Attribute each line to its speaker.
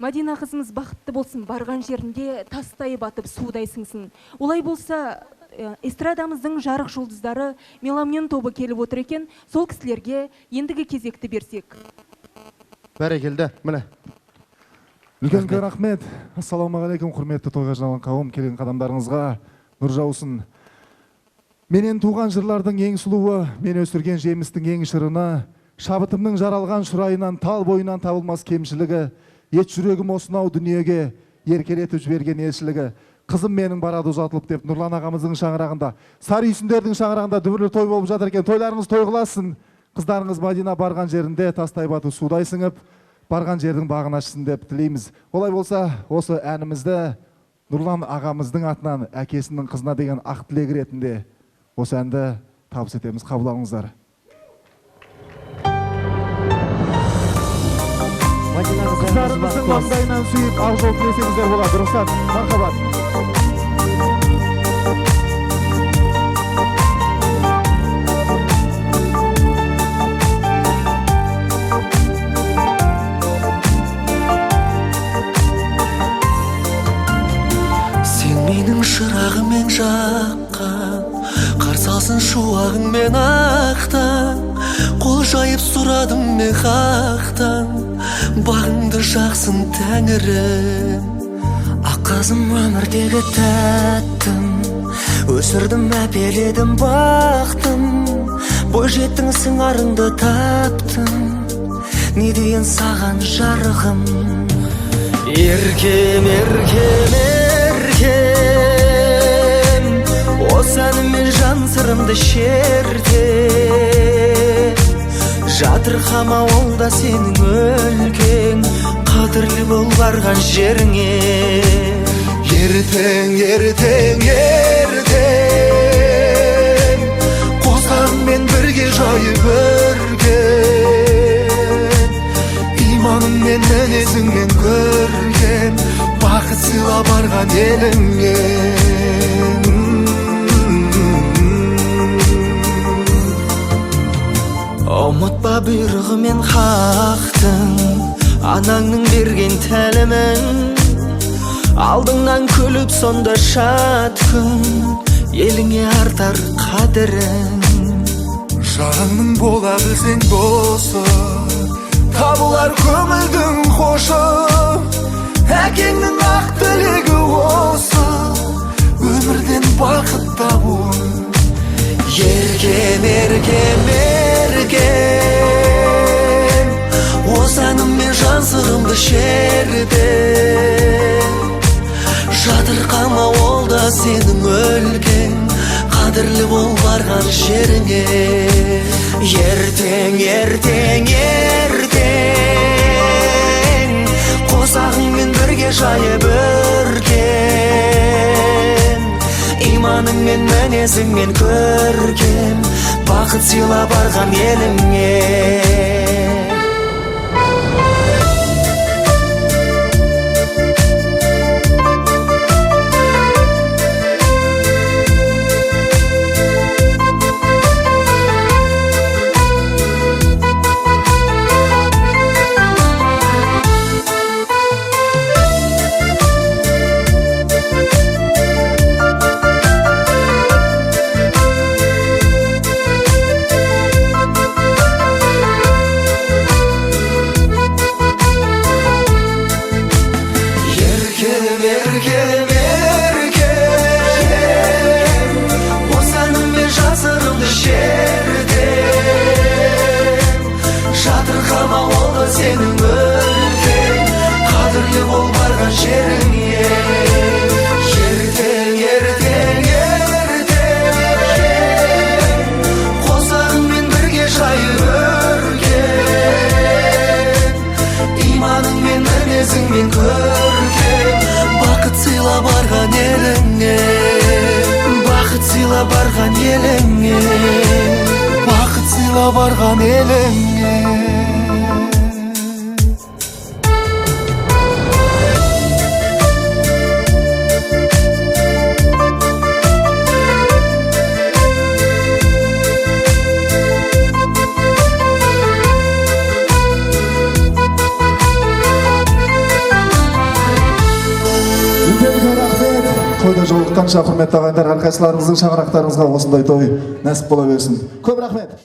Speaker 1: Мадина қызымыз бақытты болсын, барған жерінде тастай батып, судай сіңсін. Олай болса, эстрадамыздың жарық жұлдыздары Меломен тобы келіп отыр екен, сол кісілерге ендігі кезекті берсек.
Speaker 2: Бәрекелді, міне.
Speaker 3: Үлкен үлкен рахмет. Ассалаумағалейкум, құрметті тойға жиналған қауым, келген қадамдарыңызға нұр жаусын. Менен туған жырлардың ең сұлуы, мен өсірген жемістің ең шырыны, шабытымның жаралған шырайынан, тал бойынан табылмас кемшілігі, ет жүрегім осынау дүниеге еркелетіп жіберген елшілігі. Қызым менің барады ұзатылып деп Нұрлан ағамыздың шаңырағында, сары үйсіндердің шаңырағында дүбірлі той болып жатыр екен. Тойларыңыз той қыласын. Қыздарыңыз Мадина барған жерінде тастай батып судай сіңіп, барған жердің бағын ашсын деп тілейміз. Олай болса, осы әнімізді Нұрлан ағамыздың атынан әкесінің қызына деген ақ тілек ретінде осы әнді табыс етеміз. Қабыл алыңыздар. Қыздарымыздың маңдайынан сүйіп, ақ жол тілесеңіздер болады. Рұқсат, мархабат.
Speaker 4: Сен менің шырағыммен жаққан, қарсы алсын шуағыңмен ақтан, қол жайып сұрадым мен хақтан, бағыңды жақсын тәңірім.
Speaker 5: Ақ қызым өмірдегі тәттім, өсірдім, әпеледім, бақтым, бой жеттің, сыңарыңды таптым, не дейін саған жарығым.
Speaker 4: Еркем, еркем, еркем, осы әніммен жан сырымды шертем. Жатырқама, ол да сенің өлкең, қадірлі бол барған жеріңе.
Speaker 3: Ертең, ертең, ертең, қосағыңмен бірге жайып өркен, иманыңмен, мінезіңмен көрген, бақыт сыйла барған еліңе.
Speaker 4: Ұмытпа бұйрығымен хақтың, анаңның берген тәлімін, алдыңнан күліп сонда шат күн, еліңе артар қадірің.
Speaker 3: Жаның бола білсең досы, табылар көңілдің хошы, әкеңнің ақ тілегі осы, өмірден бақыт табуың.
Speaker 4: Еркем, еркем, еркем, осы әніммен жан сырымды шертем. Жатырқама, ол да сенің өлкең, қадірлі бол барған жеріңе. Ертең, ертең, ертең, қосағыңмен бірге жайып өркен, иманыңмен, мінезіңмен көркем, бақыт сыйла барған еліңе. Еркем, еркем, еркем, осы әніммен жан сырымды шертем. Жатырқама, ол да сенің өлкең, қадірлі бол барған жеріңе. Ертең, ертең, ертең, қосағыңмен бірге жайып өркен, иманыңмен, мінезіңмен көркем, бақыт сыйла барған еліңе. Бақыт сыйла барған еліңе.
Speaker 3: Бақыт сыйла барған еліңе. Үлкен үлкен рахмет. Тойда жолыққанша, құрметті ағайындар, әрқайсыларыңыздың шаңырақтарыңызға осындай той нәсіп бола берсін. Көп рахмет.